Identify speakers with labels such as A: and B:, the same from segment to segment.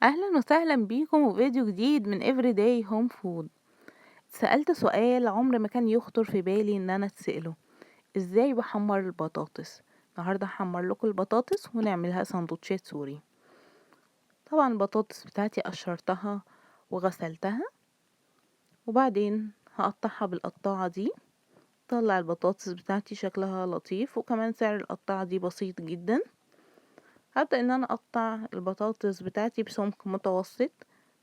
A: أهلا وسهلا بيكم وفيديو جديد من Everyday Home Food. سألت سؤال عمر ما كان يخطر في بالي إن أنا أتسأله، إزاي بحمر البطاطس؟ النهاردة هحمر لكم البطاطس ونعملها سندوتشات سوري. طبعا البطاطس بتاعتي قشرتها وغسلتها، وبعدين هقطعها بالقطاعة دي. طلع البطاطس بتاعتي شكلها لطيف، وكمان سعر القطاعة دي بسيط جدا. هبدأ ان انا اقطع البطاطس بتاعتي بسمك متوسط،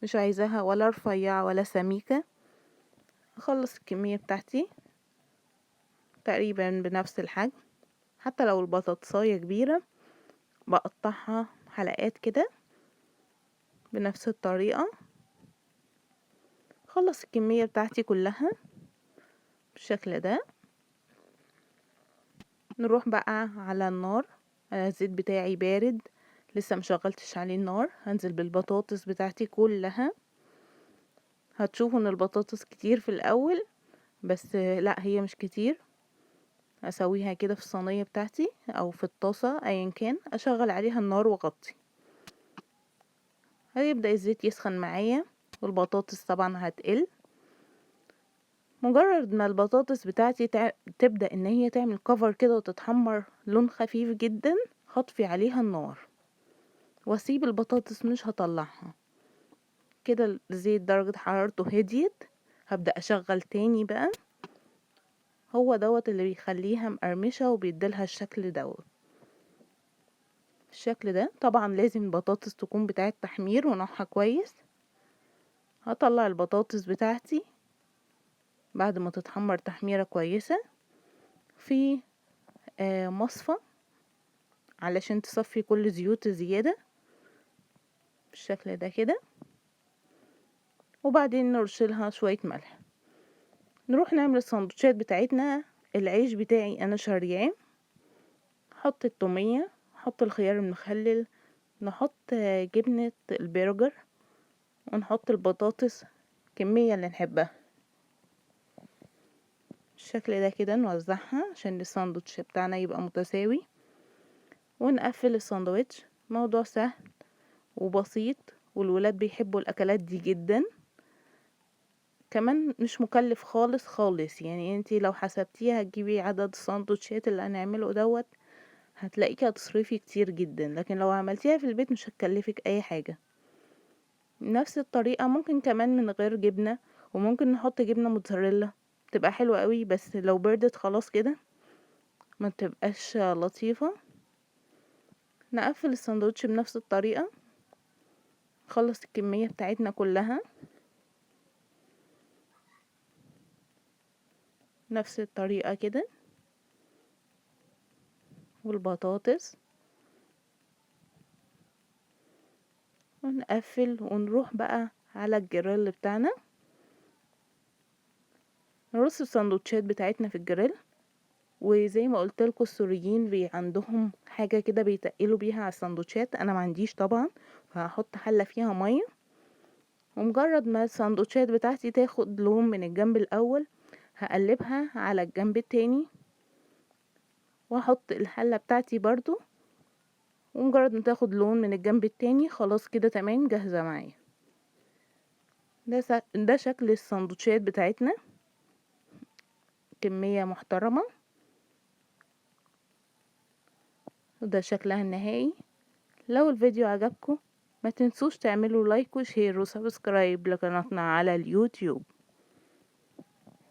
A: مش عايزاها ولا رفيعة ولا سميكة. اخلص الكمية بتاعتي تقريبا بنفس الحجم، حتى لو البطاطساية كبيرة بقطعها حلقات كده بنفس الطريقة. خلص الكمية بتاعتي كلها بالشكل ده. نروح بقى على النار. انا الزيت بتاعي بارد لسه مشغلتش عليه النار. هنزل بالبطاطس بتاعتي كلها. هتشوفوا ان البطاطس كتير في الاول، بس لا هي مش كتير. اسويها كده في الصينية بتاعتي او في الطاسة ايا كان، اشغل عليها النار واغطي. هيبدأ الزيت يسخن معايا والبطاطس طبعا هتقل. مجرد ما البطاطس بتاعتي تبدأ ان هي تعمل كفر كده وتتحمر لون خفيف جدا، هطفي عليها النار واسيب البطاطس مش هطلعها. كده الزيت درجة حرارته هديت، هبدأ اشغل تاني بقى. هو دوت اللي بيخليها مقرمشة وبيديلها الشكل دوت، الشكل ده. طبعا لازم البطاطس تكون بتاعة تحمير ونوعها كويس. هطلع البطاطس بتاعتي بعد ما تتحمر تحميرة كويسة في مصفى علشان تصفي كل زيوت زيادة بالشكل ده كده، وبعدين نرشلها شوية ملح. نروح نعمل السندوتشات بتاعتنا. العيش بتاعي انا شارياه، حط التومية، حط الخيار المخلل، نحط جبنة البرجر، ونحط البطاطس كمية اللي نحبها بالشكل ده كده. نوزعها عشان الساندوتش بتاعنا يبقى متساوي، ونقفل الساندوتش. موضوع سهل وبسيط، والولاد بيحبوا الاكلات دي جدا. كمان مش مكلف خالص خالص، انتي لو حسبتيها هتجيبي عدد الساندوتشات اللي هنعمله دوت هتلاقيكي هتصرفي كتير جدا، لكن لو عملتيها في البيت مش هتكلفك اي حاجة. نفس الطريقة ممكن كمان من غير جبنة، وممكن نحط جبنة موتزاريلا تبقى حلوة قوي، بس لو بردت خلاص كده ما تبقاش لطيفة. نقفل الساندوتش بنفس الطريقة، نخلص الكمية بتاعتنا كلها نفس الطريقة كده، والبطاطس، ونقفل. ونروح بقى على الجريل بتاعنا، نرص السندوتشات بتاعتنا في الجريل. وزي ما قلت لكم السوريين عندهم حاجة كده بيتقلوا بيها على السندوتشات، انا ما عنديش طبعا، فهحط حلة فيها مية. ومجرد ما السندوتشات بتاعتي تاخد لون من الجنب الاول هقلبها على الجنب التاني، واحط الحلة بتاعتي برضو. ومجرد ما تاخد لون من الجنب التاني خلاص كده تمام جاهزة معايا. ده شكل السندوتشات بتاعتنا، كمية محترمة، وده شكلها النهائي. لو الفيديو عجبكم ما تنسوش تعملوا like و share و subscribe لقناتنا على اليوتيوب.